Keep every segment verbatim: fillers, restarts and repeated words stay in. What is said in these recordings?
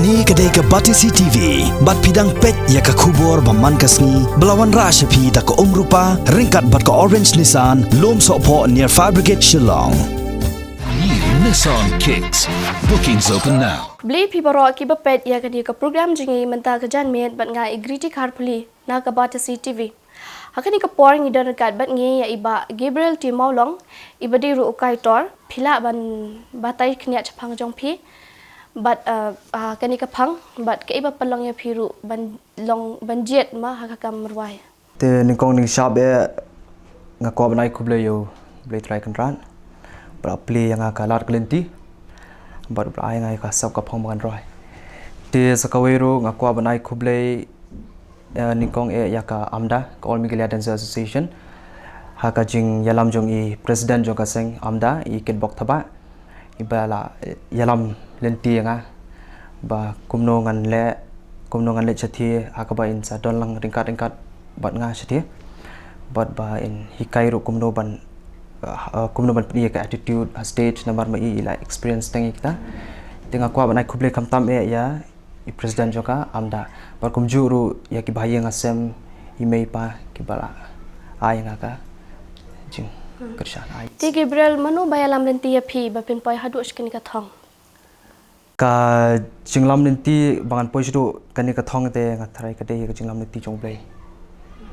Kane ka dei ka Batesi T V, bad phi dang peit ïa ka khubor ba man ka sngi, ba la wanrah sha phi da ka Umrupa, ryngkat bad ka Orange Nissan, Lum Sohphoh near Fire Brigade Shillong. New Nissan Kicks. Bookings open now. Khublei phi baroh kiba peit ïa kane ka program jong ngi mynta ka janmiet bad nga i Griti Kharpuli na ka Batesi T V. Ha kane ka por ngi don ryngkat bad ngi ïa i Bah Gabriel T Mawlong, iba dei ruh u kaitor, phi lah ban batai khyndiat shaphang jong phi. Bad, uh, ha kane ka phang, bad kaei ba pynlong ïa phi ruh ban long ban jied ma ha ka kam rwai. Te nyngkong nyngshap eh nga kwah ban ai khublei ïa u Blei Trai Kynrad ba la plie ïa nga ka lad ka lynti bad ba la ai nga ïa ka sap ka phong ba ngan rwai. Te sa kawei ruh nga kwah ban ai khublei, eh, nyngkong eh ïa ka AMDA, ka All Meghalaya Dancers Association, ha ka jingïalam jong i president jong ka seng AMDA, i Kitbok Thabah, iba la, eh, ïalam lynti ïa nga ba kumno ngan leh, kumno ngan leit shathie ha kaba in sa don lang ryngkat ryngkat bad nga shathie, bad ba in hikai ruh kumno ban, eh, eh, kumno ban pynïaid ïa ka attitude ha stage, namar ma i i la experience teng ïa kita. Te nga kwah ban ai khublei khamtam eh ïa i president jong ka AMDA, bad kumjuh ruh ïa ki bahaïing hasem, i mei i pa kiba la ai ïa nga ka jingkyrshan. Ai. Te Gabriel, mano ba ïalam lynti ïa phi ba phin poi haduh sha kane ka thong? Ka jinglam lynti ba ngan poi shaduh kane ka thong te nga tharai ka dei ka jinglam lynti jong u Blei.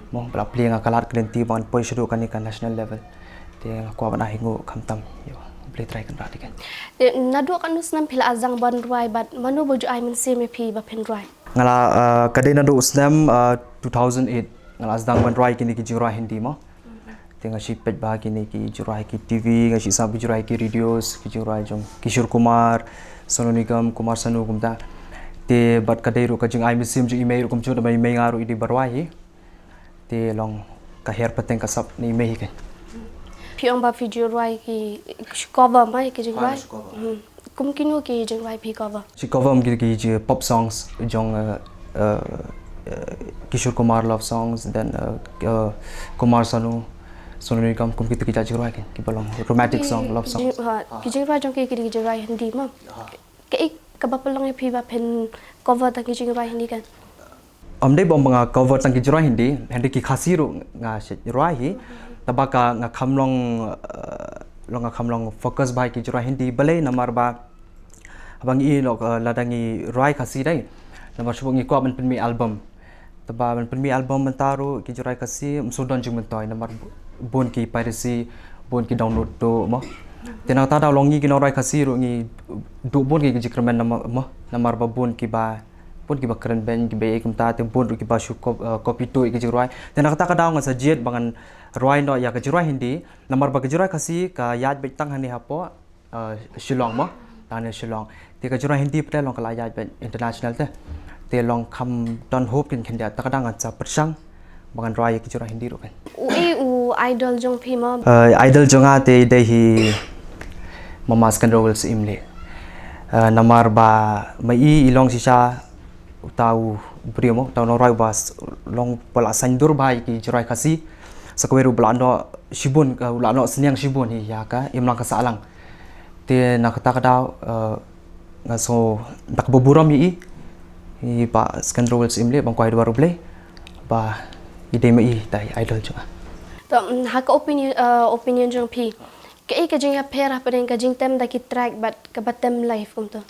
Mo, ba la plie ïa nga ka lad ka lynti ba ngan poi shaduh kane ka national level. Te nga kwah ban ai nguh khamtam ïa u Blei Trai Kynrad ïa ka. Te naduh katno snem phi la sdang ban rwai bad mano ba ju ai mynsiem ïa phi ba phin rwai? Nga la, uh, ka dei naduh u snem, uh, two thousand eight nga la sdang ban rwai kine ki jingrwai Hindi mo. Te nga shu peit bha kine ki jingrwai ki T V, nga shu sngap ki jingrwai ki radios, ki jingrwai jong Kishore Kumar, Sonu Nigam, Kumar Sanu kumta. Te bad ka dei ruh ka jingai mynsiem jong i mei ruh kumjuh, namar i mei nga ruh i dei ba rwai hi. Te long ka her pateng ka sap na i mei hi kein. Phi ong ba phi ju rwai ki, ki cover ma ki jingrwai? Kum kino ki jingrwai phi cover? Shi cover ki, ki ji pop songs jong, uh, uh, uh, Kishore Kumar love songs, then, uh, uh, Kumar Sanu, Sonu Nigam, kum kito ki jait jingrwai kein, kiba long romantic song, love songs. Ki jingrwai jong ki, ki jingrwai Hindi ma. Kaei kaba pynlong ïa phi ba phin cover tang ki jingrwai Hindi kein? Ym dei ba nga cover tang ki jingrwai Hindi, hynrei ki Khasi ruh nga shu rwai hi. Taba ka nga kham long, eh, long nga kham long focus bha ki jingrwai Hindi balei namar ba haba ngi ïoh, eh, lada ngi rwai Khasi dei. Namar shu ngi kwah ban pynmih album. Taba ban pynmih album mynta ruh ki jingrwai Khasi ym shu don jingmyntoi namar bun ki piracy, bun ki download to mo. Te nangta da long ngi ki nongrwai Khasi ruh ngi duh bun ki jingkyrmen namar mo, namar ba bun kiba bun kiba kren beiñ kiba ïeit kumta, te bun ruh kiba shu cop-, eh, copy to ïa ki jingrwai. Te na kata ka daw nga sa jied ba ngan rwai noh ïa ka jingrwai Hindi, namar ba ka jingrwai Khasi ka ïaid beit tang hangne hapoh, eh, Shillong mo, tang hangne Shillong. Te ka jingrwai Hindi pat te long ka la ïaid beit international te. Te long kham don hope kein khyndiat, ta ka daw ngan sa pyrshang ba ngan rwai ïa ki jingrwai Hindi ruh kein. Uei u idol jong phi ma? Eh, idol jong nga te dei hi Mama Skandar Wills Imli. Eh, namar ba ma i i long shisha uta u briew mo, uta u nongrwai uba s-, long ba la saiñdur bha ïa ki jingrwai Khasi. Sa kawei ruh ba la noh shibun, eh, u la noh synñiang shibun hi ïa ka imlang ka sahlang. Te na kata ka daw, eh, nga sngew da kaba burom ïa i, i Bah Skandar Wills Imli, ba nga kwah ai duwar U Blei ba i dei ma i uta i idol jong nga. To, mm, ha ka opinion, eh, opinion jong phi, kaei ka jingïapher hapdeng ka jingtem da ki track bad kaba tem live kumto?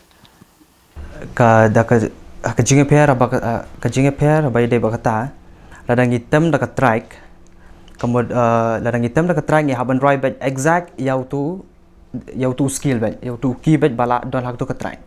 Ka, da ka, ha ka jingïapher ba ka, eh, ka jingïapher ba i dei ba kata, lada ngi tem da ka track, ka mut, eh, lada ngi tem da ka track ngi hap ban rwai beit exact ïa utu ïa utu u skill beit, ïa utu u key beit ba la don ha katu ka track.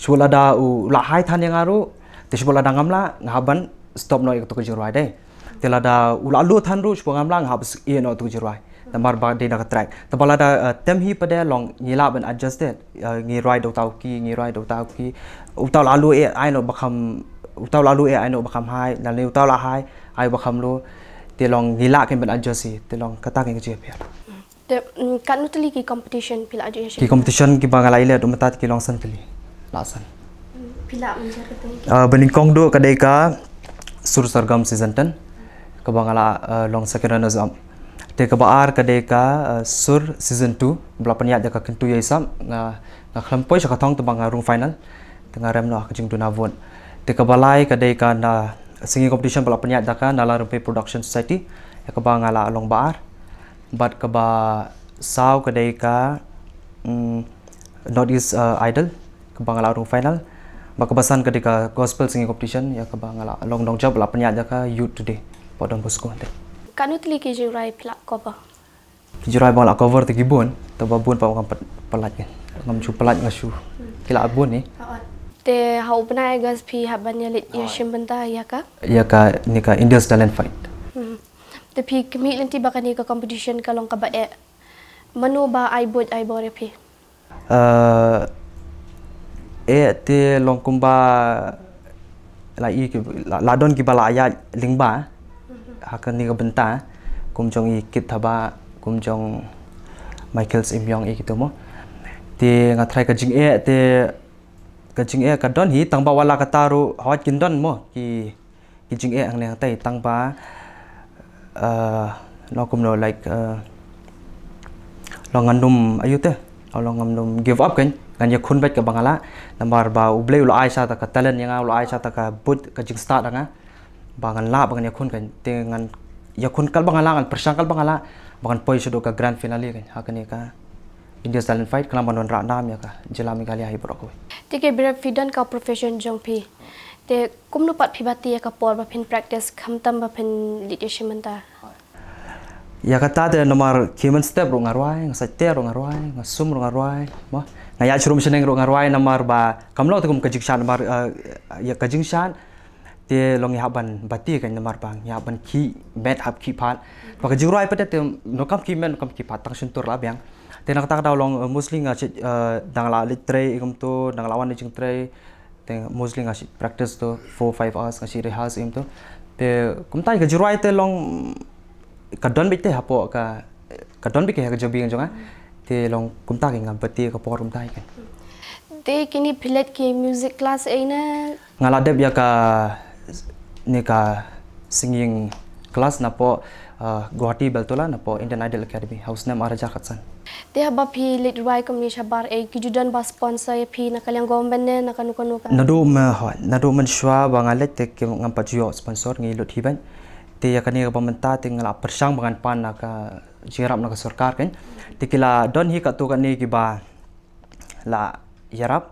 Shu lada u la hai than ïa nga ruh, te shu lada ngam lah, nga hap ban stop noh ïa katu ka jingrwai dei. Te lada u la luh than ruh, shu ngam lah, nga hap ïeh noh ïa katu ka jingrwai. Namar ba dei na ka track. Te ba lada, eh, tem hi pat te long ngi lah ban adjust te, eh, ngi rwai da uta u key, ngi rwai da uta u key. Uta u la luh eh ai noh ba kham, uta u la luh eh ai noh ba kham hai, lane uta u la hai, ai ba kham luh. Te long ngi lah kein ban adjust hi, te long kata kein ka jingïapher. Te, mm, katno tylli ki competition phi la ju ïa shim? Ki competition kiba nga la ïaleh haduh mynta ki long san tylli. La san. Mm, phi la mynjur katei ki? Ah, ba nyngkong duh ka dei ka Sur Sargam season ten. Kaba nga la, ah, long second runners up. Te kaba ar ka dei ka, ah, Sur season two. Ba la pynïaid da ka Kyntu Ïaisap. Nga, nga khlem poi sha ka thong tangba nga rung final. Te nga rem noh ka jingduna vote. Te kaba lai ka dei ka na singing competition ba la pynïaid da ka Nallang Rympei Production Society, ïa kaba nga la long ba ar. Bad kaba saw ka dei ka, mm, North East, uh, Idol, kaba nga la rung final. Bad kaba san ka dei ka gospel singing competition, ïa kaba nga la long nongjop, la pynïaid da ka Youth Today, Port Don Bosco te. Katno tylli ki jingrwai phi la cover? Ki jingrwai ba nga la cover te ki bun, te ba bun pat ngam pat pynlait kan. Ngam shu pynlait, nga shu. Ki la bun ni. Te ha u bnai August phi hap ban ïaleit ïashim bynta ïa ka? Ïa kane ka India's Talent Fight. Hmm. Te phi khmih lynti ba kane ka competition ka long kaba eh. Mano ba ai buit ai bor ïa phi? Eh, eh, te long kumba la i ki, la, la don kiba la ïaid lyngba ha kane ka bynta, kum jong i Kit Thabah, kum jong Michael Syiemiong, i kito mo. Te nga tharai ka jingeh, te ka jingeh ka don hi, tang ba wat la katta ruh hoi kin don mo ki ki jingeh hangne hangtai, tang ba, eh, no kumno, like, eh, long ngan ym, ayu te, long ngan ym give up kan, ngan ïakhun beit kaba nga lah, namar ba U Blei u la ai sha ta ka talent ïa nga, u la ai sha ta ka buit, ka jingstad ïa nga, ba ngan lah ba ngan ïakhun kan, te ngan ïakhun katba nga lah, ngan pyrshang katba nga lah, ba ngan poi shaduh ka grand finale kan, ha kane ka India's Talent Fight, khnang ban wanrah nam ïa ka jylla Meghalaya hi baroh kawei. Te Gabriel, phi don ka profession jong phi. Te kumno pat phi bati ïa ka por ba phin practice khamtam ba phin leit ïashim bynta? Ïa kata te namar ki mynstep ruh nga rwai, nga sait ter ruh nga rwai, nga sum ruh nga rwai, mo. Nga ïaid sha rum sha neng ruh nga rwai, namar ba kam long te kum ka jingshad, namar, eh, ïa ka jingshad te long ngi hap ban bati kan, namar ba ngi hap ban khie met hap khie phad. Ba ka jingrwai pat te no kam khie met, no kam khie phad, tang shyntur la biang. Te na kata ka daw long, eh, mostly nga shait, eh, dang la leit trei kumto, dang la wan jingtrei. Te mostly nga shait practice to four five hours, nga shait rehearse kumto. Te kumta ka jingrwai te long ka don beit te hapoh ka, ka don beit ka ha ka jabieng jong nga. Te long kumta ka, nga bati ka por kumta ka. Te kine phi leit ki music class ei ne? Nga la dep ïa kane ka singing class napoh, uh, Guwahati Beltola, napoh Indian Idol Academy, ha u snem ar hajar khatsan. Te haba phi leit rwai kumne shabar ei, ki ju don ba sponsor ïa phi na ka liang government ne na kano kano ka? Naduh ma, hooid, naduh mynshuwa ba nga leit te ki ngam pat ju ïoh sponsor, ngi lut hi beit. Te ïa kane kaba mynta te nga la pyrshang ba ngan pan na ka jingïarap na ka sorkar kan. Te ki la don hi katto katne kiba la ïarap,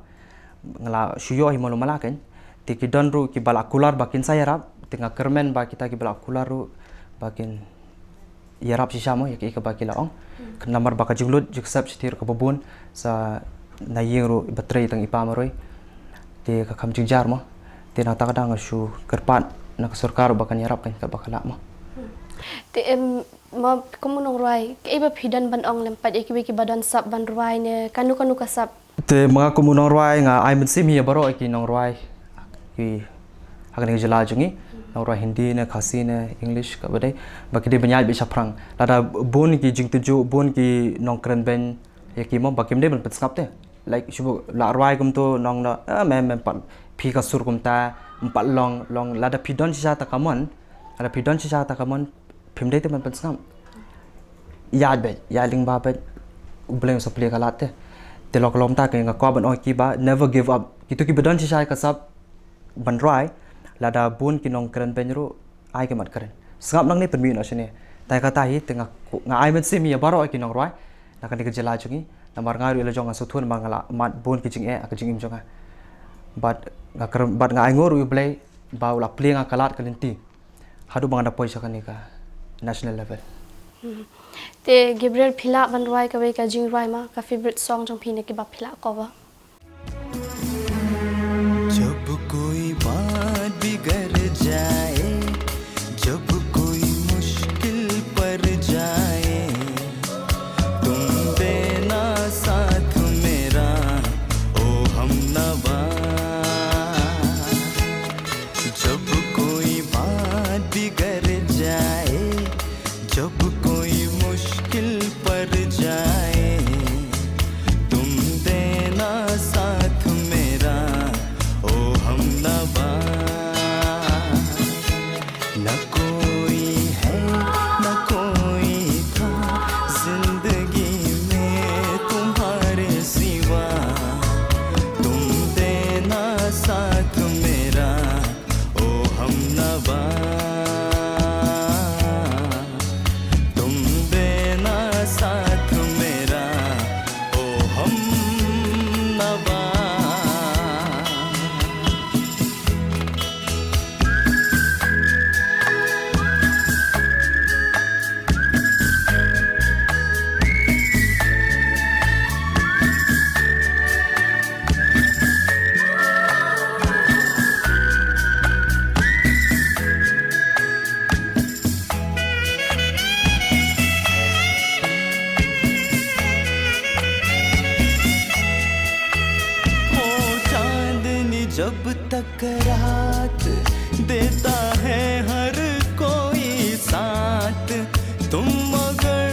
nga la shu ïoh hi malu mala kan. Te ki don ruh kiba la kular ba kin sa ïarap, te nga kyrmen ba kita kiba la kular ruh ba kin ïarap shisha mo ïa ki, ïa kaba ki la ong. Namar ba ka jinglut jingksep shi tir kaba bun, sa na ïing ruh ba trei tang i pa marwei. Te ka kham jingjar mo. Te nangta ka dang shu kyrpad na ka sorkar ba kan ïarap kan kaba ka lah mo. Te em, Ma, kum u nongrwai, kaei ba phi don ban ong lem pat ïa kiwei kiba don sap ban rwai ne kano kano ka sap? Te ma nga kum u nongrwai nga ai mynsiem hi ïa baroh ïa ki nongrwai ki ha kane ka jylla jong ngi, nongrwai Hindi ne, Khasi ne, English kaba dei, ba ki dei ban ïaid beit shaphrang. Lada bun ki jingtynjuh, bun ki nongkren beiñ ïa ki mo, ba kim dei ban pynsngap te. Like shu la rwai kumto nong na, ah, mem, mem pat phi ka sur kumta, em pat long, long, lada phi don shisha ta ka mon, lada phi don shisha ta ka mon, phim dei te ban pynsngap. Ïaid beit, ïaid lyngba beit. U Blei un sa plie ka lad te. Te lok lom ta ka nga kwah ban ong ïa ki ba never give up. Kito kiba don shisha ka sap ban rwai, lada bun ki nongkren beiñ ruh, ai ki mat kren. Sngap nangne pynmih noh shane. Te kata hi te nga, nga ai mynsiem ïa baroh ki nongrwai na kane ka jylla jong ngi. Namar nga ruh la jong nga sngewthuh namar nga la mad bun ki jingeh ha ka jingim jong nga. Bad nga kyrmen, bad nga ainguh ruh ïa U Blei ba u la plie nga ka lad ka lynti haduh ba nga da poi sha kane ka national level. Hmm. Te Gabriel, phi lah ban rwai kawei ka jingrwai ma, ka favorite song jong phi ne kiba phi lah cover? जब कोई बात बिगड़ जाए, जब कोई मुश्किल पड़ जाए, तुम देना साथ मेरा, ओ हमनवा। जब कोई बात बिगड़ जाए, जब कोई मुश्किल पड़ जाए, तुम देना जब तक रात देता है हर कोई साथ, तुम मगर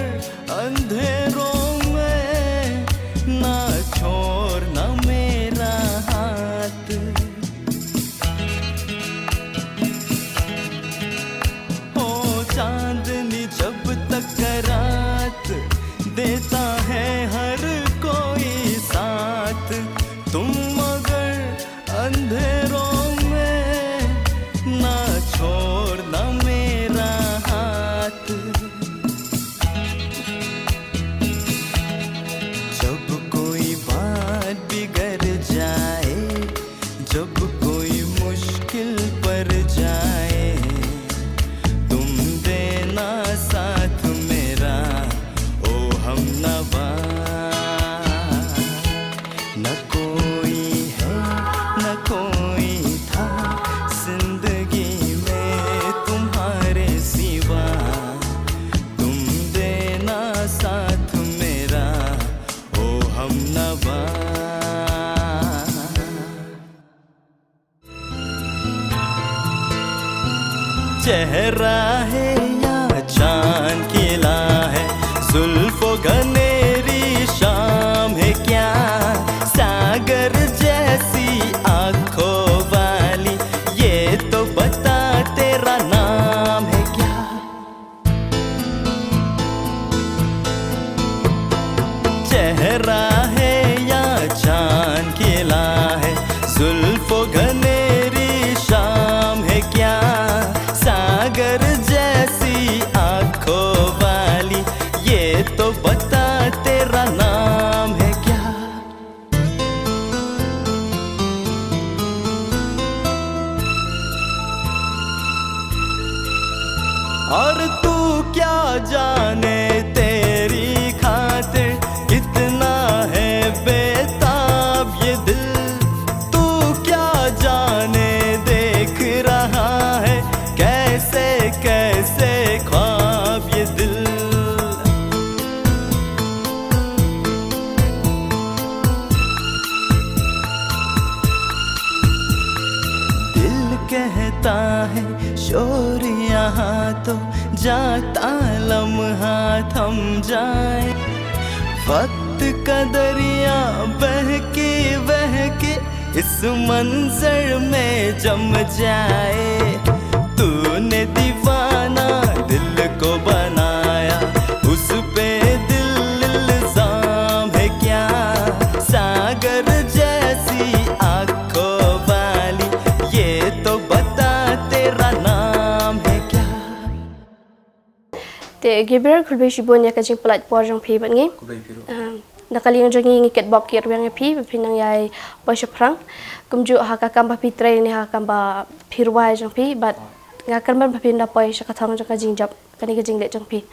अंधेरों में ना छोड़ना मेरा हाथ। ओ चांदनी, जब तक रात देता है हर कोई साथ, तुम मगर अंधेरों में ना छोड़ना मेरा हाथ। जब कोई बात बिगड़ जाए, जब कोई मुश्किल पड़ जाए, तुम देना साथ मेरा, ओ हमनवा। न कोई है, न कोई था जिंदगी में तुम्हारे सिवा, तुम देना साथ मेरा, ओ हमनवा। चेहरा है या चांद खिला है, जुल्फों घनेरी शाम है क्या, सागर जैसी आंखों वाली, ये तो बता तेरा नाम है क्या। चेहरा है या चांद खिला है, जुल्फों घनेरी शाम है क्या, सागर जैसी आंखों वाली, ये तो बता तेरा नाम है क्या। और तू क्या जाने तेरी खातिर कितना है बेताब ये दिल, तू क्या जाने देख रहा है कैसे कैसे ख्वाब ये दिल। दिल कहता है शोर यहाँ तो, जाता लम्हा थम जाए। वक्त का दरिया बहके बहके इस मंजर में जम जाए। तूने दीवाना दिल को बनाया, उस पे दिल इल्जाम है क्या? सागर जैसी आंखों वाली, ये तो बता तेरा नाम है क्या? Te Gabriel, khublei shibun ïa ka jingpynlait por jong phi bad ngi. Khublei phi ruh. Ah, na ka liang jong ngi, ngi kitbok kitrwiang ïa phi ba phi nang ïai poi shaphrang. Kumjuh ha ka kam ba phi trei ne ha ka kam ba phi rwai jong phi, bad nga kyrmen ba phin da poi sha ka thong jong ka jingjop kane ka jingleh jong phi.